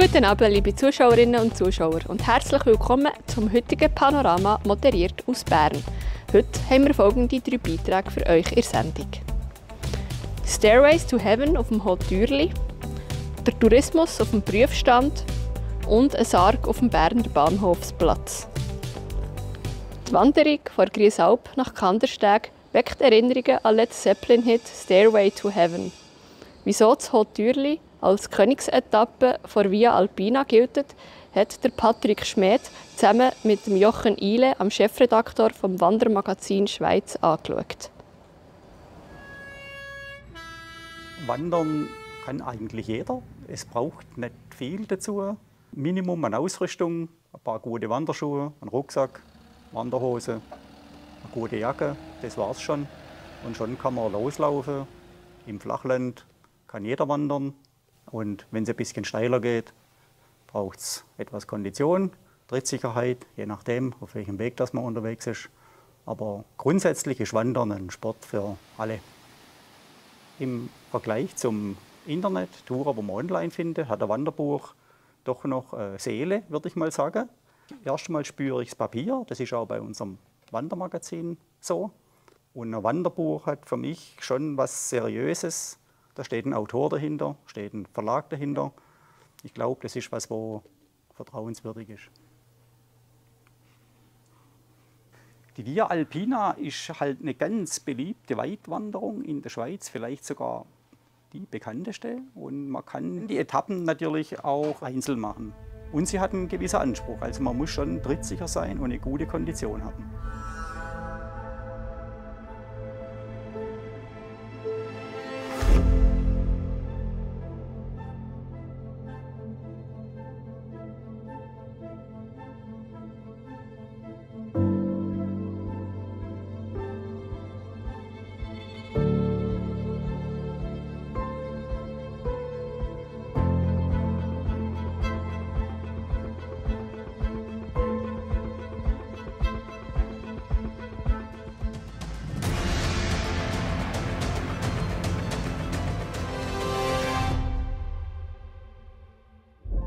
Guten Abend, liebe Zuschauerinnen und Zuschauer und herzlich willkommen zum heutigen Panorama, moderiert aus Bern. Heute haben wir folgende 3 Beiträge für euch in der Sendung. Stairways to Heaven auf dem Haut Türli, der Tourismus auf dem Prüfstand und ein Sarg auf dem Berner Bahnhofsplatz. Die Wanderung von Griesalp nach Kandersteg weckt Erinnerungen an Led Zeppelin-Hit Stairway to Heaven. Wieso das Haut Türli als Königsetappe vor Via Alpina gilt, hat der Patrick Schmed zusammen mit dem Jochen Eile, am Chefredaktor vom Wandermagazin Schweiz, angeschaut. Wandern kann eigentlich jeder. Es braucht nicht viel dazu. Minimum an Ausrüstung, ein paar gute Wanderschuhe, ein Rucksack, Wanderhose, eine gute Jacke, das war's schon. Und schon kann man loslaufen. Im Flachland kann jeder wandern. Und wenn es ein bisschen steiler geht, braucht es etwas Kondition, Trittsicherheit, je nachdem, auf welchem Weg das man unterwegs ist. Aber grundsätzlich ist Wandern ein Sport für alle. Im Vergleich zum Internet, Touren, die man online findet, hat ein Wanderbuch doch noch Seele, würde ich mal sagen. Erstmal spüre ich das Papier, das ist auch bei unserem Wandermagazin so. Und ein Wanderbuch hat für mich schon was Seriöses. Da steht ein Autor dahinter, steht ein Verlag dahinter. Ich glaube, das ist was, wo vertrauenswürdig ist. Die Via Alpina ist halt eine ganz beliebte Weitwanderung in der Schweiz, vielleicht sogar die bekannteste. Und man kann die Etappen natürlich auch einzeln machen. Und sie hat einen gewissen Anspruch. Also man muss schon trittsicher sein und eine gute Kondition haben.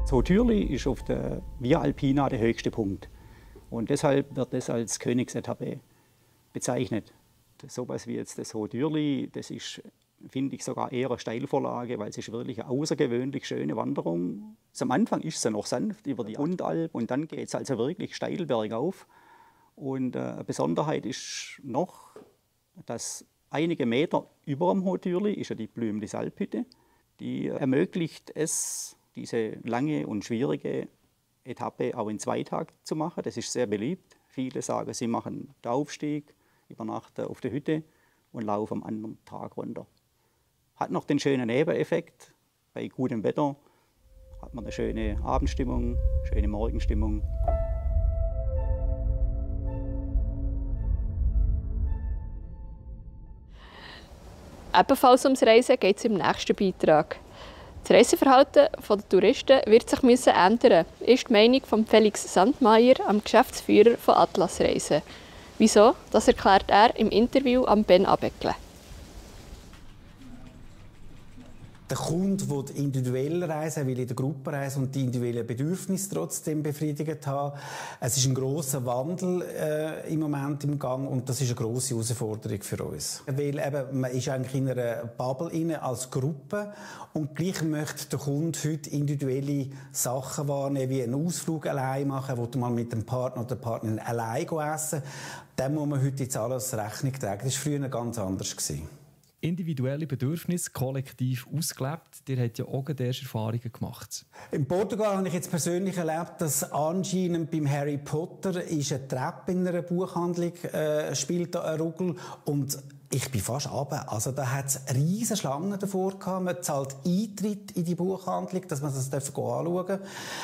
Das Haut Türli ist auf der Via Alpina der höchste Punkt. Und deshalb wird das als Königsetappe bezeichnet. So etwas wie jetzt das Haut Türli, das ist, finde ich, sogar eher eine Steilvorlage, weil es ist wirklich eine außergewöhnlich schöne Wanderung. Am Anfang ist sie noch sanft über die Grundalp und dann geht es also wirklich steil bergauf. Und eine Besonderheit ist noch, dass einige Meter über dem Haut Türli ist ja die Plume des Alphütte. Die ermöglicht es, diese lange und schwierige Etappe auch in 2 Tagen zu machen. Das ist sehr beliebt. Viele sagen, sie machen den Aufstieg, übernachten auf der Hütte und laufen am anderen Tag runter. Hat noch den schönen Nebeneffekt. Bei gutem Wetter hat man eine schöne Abendstimmung, schöne Morgenstimmung. Ebenfalls ums Reisen geht es im nächsten Beitrag. Das Reiseverhalten der Touristen wird sich ändern, ist die Meinung von Felix Sandmeier, dem Geschäftsführer von Atlas Reisen. Wieso? Das erklärt er im Interview am Ben Abeckle. Der Kunde will individuell reisen, will in der Gruppe reisen und die individuellen Bedürfnisse trotzdem befriedigt haben. Es ist ein grosser Wandel im Moment im Gang und das ist eine grosse Herausforderung für uns. Weil eben, man ist eigentlich in einer Bubble als Gruppe und gleich möchte der Kunde heute individuelle Sachen wahrnehmen, wie einen Ausflug allein machen, wo man mit dem Partner oder der Partnerin allein essen. Dem muss man heute jetzt alles Rechnung tragen. Das war früher ganz anders. Individuelle Bedürfnisse kollektiv ausgelebt. Ihr habt ja auch erste Erfahrungen gemacht. In Portugal habe ich jetzt persönlich erlebt, dass anscheinend beim Harry Potter ist eine Treppe in einer Buchhandlung spielt da eine Ruggel und ich bin fast runter. Also da hat es riesige Schlangen davor gehabt. Man zahlt Eintritt in die Buchhandlung, dass man das anschauen darf.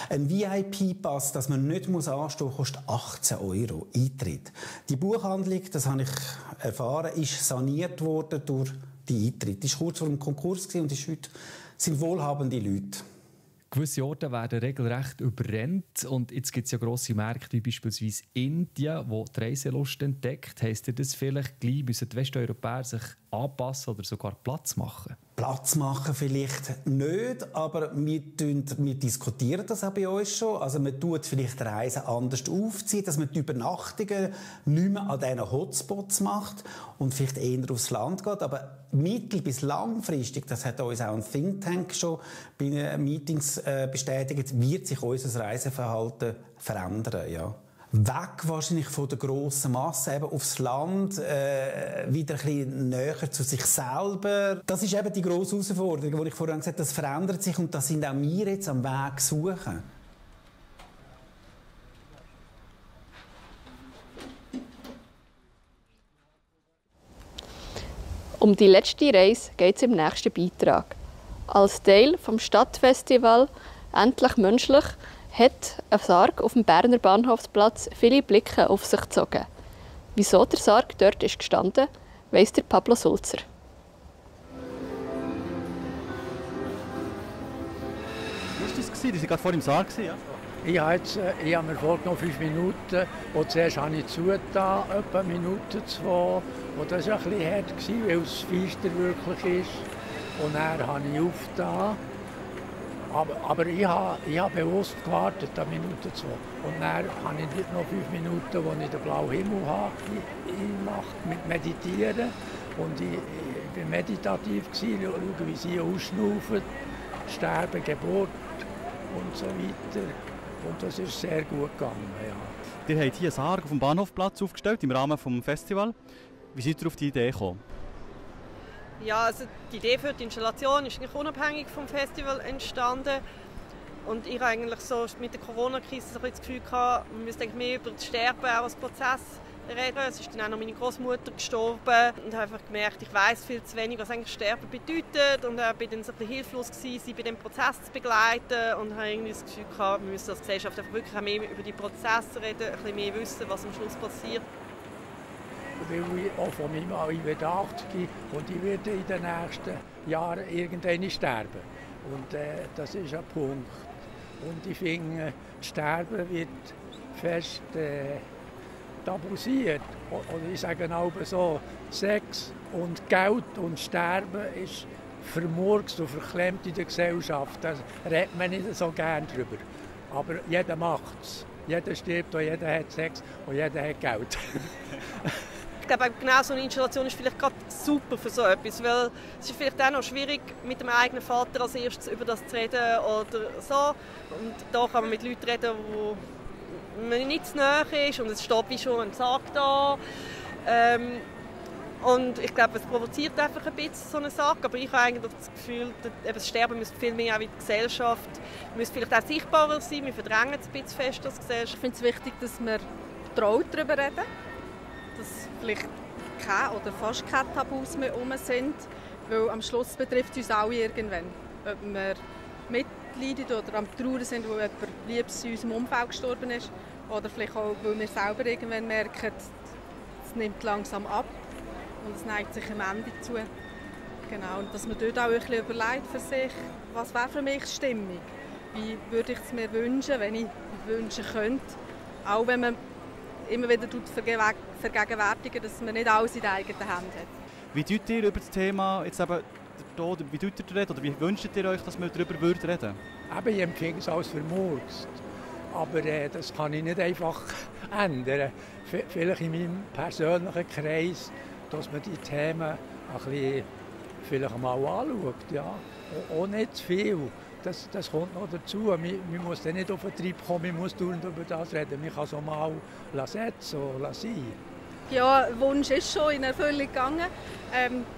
Ein VIP-Pass, dass man nicht anstehen muss, kostet 18 € Eintritt. Die Buchhandlung, das habe ich erfahren, ist saniert worden durch die Eintritt. Die war kurz vor dem Konkurs und ist heute sind wohlhabende Leute. Gewisse Orte werden regelrecht überrennt und jetzt gibt es ja grosse Märkte wie beispielsweise Indien, wo die Reiselust entdeckt. Heisst ihr das vielleicht gleich, müssen die Westeuropäer sich anpassen oder sogar Platz machen? Platz machen vielleicht nicht, aber wir diskutieren das auch bei uns schon. Also man tut vielleicht Reisen anders aufziehen, dass man die Übernachtungen nicht mehr an diesen Hotspots macht und vielleicht eher aufs Land geht. Aber mittel- bis langfristig, das hat uns auch ein Think Tank schon bei Meetings bestätigt, wird sich unser Reiseverhalten verändern, ja. Weg wahrscheinlich von der grossen Masse, eben aufs Land, wieder ein bisschen näher zu sich selber. Das ist eben die grosse Herausforderung, die ich vorhin gesagt habe, das verändert sich und das sind auch wir jetzt am Weg suchen. Um die letzte Reise geht es im nächsten Beitrag. Als Teil vom Stadtfestival «Endlich menschlich» hat ein Sarg auf dem Berner Bahnhofsplatz viele Blicke auf sich gezogen. Wieso der Sarg dort ist gestanden, weiss der Pablo Sulzer. Wie war das? Die waren gerade vor dem Sarg, ja? Ich habe mir vorgenommen 5 Minuten. Und zuerst habe ich zugetan, etwa 1 Minute, 2. Und das war ein bisschen hart, weil es feister wirklich ist. Und dann habe ich aufgetan. Aber ich habe bewusst gewartet, eine Minute, 2. Und dann habe ich noch 5 Minuten, wo ich den blauen Himmel habe, gemacht mit Meditieren. Und ich war meditativ, schaue, wie sie ausschnaufen, sterben, Geburt und so weiter. Und das ist sehr gut gegangen, ja. Ihr habt hier einen Sarg auf dem Bahnhofplatz aufgestellt, im Rahmen des Festivals. Wie seid ihr auf die Idee gekommen? Ja, also die Idee für die Installation ist nicht unabhängig vom Festival entstanden. Und ich habe eigentlich so mit der Corona-Krise so das Gefühl gehabt, man müsste eigentlich mehr über das Sterben auch als Prozess reden. Es ist dann auch noch meine Großmutter gestorben und habe einfach gemerkt, ich weiß viel zu wenig, was eigentlich Sterben bedeutet. Und bin dann so ein bisschen hilflos gewesen, sie bei dem Prozess zu begleiten und habe irgendwie das Gefühl gehabt, wir müssen als Gesellschaft einfach wirklich auch mehr über die Prozesse reden, ein bisschen mehr wissen, was am Schluss passiert. Weil ich auch von meinem Mann, ich werde 80 und ich werde in den nächsten Jahren irgendwann sterben. Und das ist ein Punkt. Und ich finde, das Sterben wird fest tabuisiert. Oder ich sage auch so, Sex und Geld und Sterben ist vermurkst und verklemmt in der Gesellschaft. Da redet man nicht so gerne drüber. Aber jeder macht es. Jeder stirbt und jeder hat Sex und jeder hat Geld. Ich glaube, genau so eine Installation ist vielleicht gerade super für so etwas, weil es ist vielleicht auch noch schwierig, mit dem eigenen Vater als erstes über das zu reden oder so. Und da kann man mit Leuten reden, wo man nicht zu nahe ist und es steht wie schon ein Sarg da. Und ich glaube, es provoziert einfach ein bisschen so einen Sarg, aber ich habe eigentlich das Gefühl, das Sterben müsste viel mehr auch in der Gesellschaft, müsste vielleicht auch sichtbarer sein, wir verdrängen es ein bisschen fest als Gesellschaft. Ich finde es wichtig, dass wir traut darüber reden, dass vielleicht keine oder fast keine Tabus mehr herum sind, weil am Schluss betrifft es uns alle irgendwann. Ob wir mitleiden oder am Trauern sind, weil jemand Liebes in unserem Umfeld gestorben ist, oder vielleicht auch, weil wir selber irgendwann merken, es nimmt langsam ab und es neigt sich am Ende zu. Genau, und dass man dort auch ein bisschen überlegt für sich, was wäre für mich Stimmung? Wie würde ich es mir wünschen, wenn ich wünschen könnte? Auch wenn man immer wieder vergegenwärtigen, dass man nicht alles in den eigenen Händen hat. Wie tut ihr über das Thema jetzt eben Tod, wie tut ihr reden, oder wie wünscht ihr euch, dass wir darüber reden würden? Ich empfinde es als vermurkst. Aber das kann ich nicht einfach ändern. Vielleicht in meinem persönlichen Kreis, dass man die Themen ein bisschen vielleicht mal anschaut. Ja. Auch nicht zu viel. Das kommt noch dazu. Man muss dann nicht auf den Trieb kommen, man muss über das reden. Man kann es auch mal setzen oder sein. Ja, der Wunsch ist schon in Erfüllung gegangen.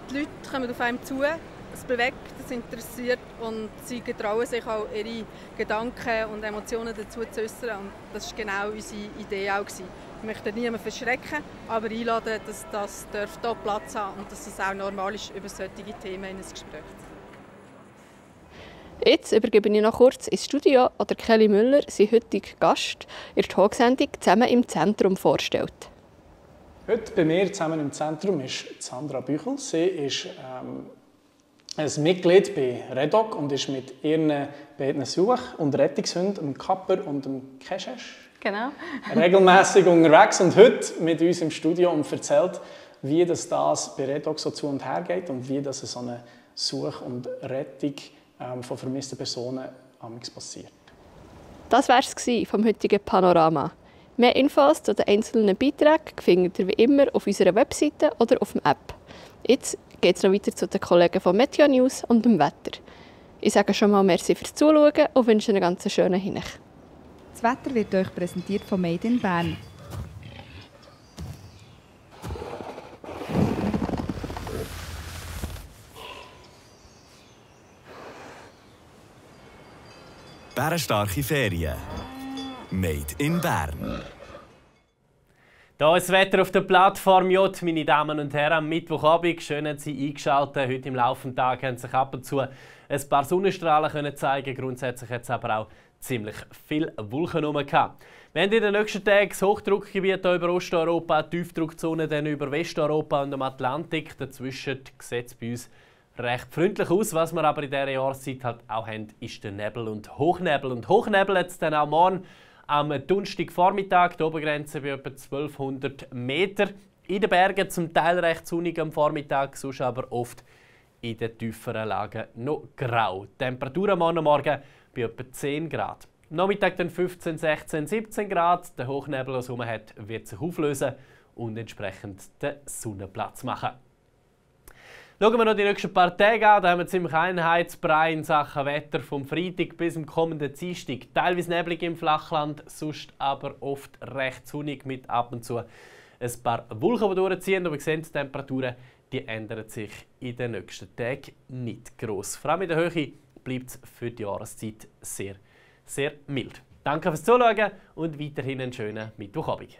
Die Leute kommen auf einem zu, es bewegt, es interessiert und sie getrauen sich auch, ihre Gedanken und Emotionen dazu zu äußern. Und das war genau unsere Idee auch. Ich möchte niemanden verschrecken, aber einladen, dass das hier Platz haben und dass es auch normal ist, über solche Themen in ein Gespräch zu ziehen. Jetzt übergebe ich noch kurz ins Studio oder Kelly Müller, sein heutiger Gast, in der Talksendung «Zusammen im Zentrum» vorstellt. Heute bei mir zusammen im Zentrum ist Sandra Büchel. Sie ist ein Mitglied bei Redok und ist mit ihren beiden Such- und Rettungshunden, dem Kapper und dem Keshesh, regelmäßig unterwegs und heute mit uns im Studio und erzählt, wie das bei Redok so zu und her geht und wie das so Suche und Rettung von vermissten Personen passiert. Das war es vom heutigen Panorama. Mehr Infos zu den einzelnen Beiträgen findet ihr wie immer auf unserer Webseite oder auf der App. Jetzt geht es noch weiter zu den Kollegen von Meteo News und dem Wetter. Ich sage schon mal merci fürs Zuschauen und wünsche einen ganz schönen Hinweis. Das Wetter wird euch präsentiert von Made in Bern. Bärenstarke Ferien. Made in Bern. Hier ist das Wetter auf der Plattform J, meine Damen und Herren. Am Mittwochabend, schön haben Sie eingeschaltet. Heute im laufenden Tag haben sich ab und zu ein paar Sonnenstrahlen können zeigen. Grundsätzlich hat es aber auch ziemlich viele Wolken herum gehabt. Wir haben in den nächsten Tagen das Hochdruckgebiet hier über Osteuropa, die Tiefdruckzone dann über Westeuropa und dem Atlantik. Dazwischen sieht es bei uns recht freundlich aus. Was wir aber in dieser Jahreszeit halt auch haben, ist der Nebel und Hochnebel. Und Hochnebel jetzt dann auch morgen am Donnerstagvormittag, die Obergrenze bei etwa 1200 Meter. In den Bergen zum Teil recht sonnig am Vormittag, sonst aber oft in den tieferen Lagen noch grau. Die Temperatur am Morgen bei etwa 10 Grad. Am Nachmittag dann 15, 16, 17 Grad. Der Hochnebel, der Sonne hat, wird sich auflösen und entsprechend den Sonnenplatz machen. Schauen wir noch die nächsten paar Tage an. Da haben wir ziemlich Einheitsbrei in Sachen Wetter vom Freitag bis zum kommenden Dienstag. Teilweise neblig im Flachland, sonst aber oft recht sonnig mit ab und zu ein paar Wolken, die durchziehen. Aber wir sehen, die Temperaturen die ändern sich in den nächsten Tagen nicht gross. Vor allem in der Höhe bleibt es für die Jahreszeit sehr, sehr mild. Danke fürs Zuschauen und weiterhin einen schönen Mittwochabend.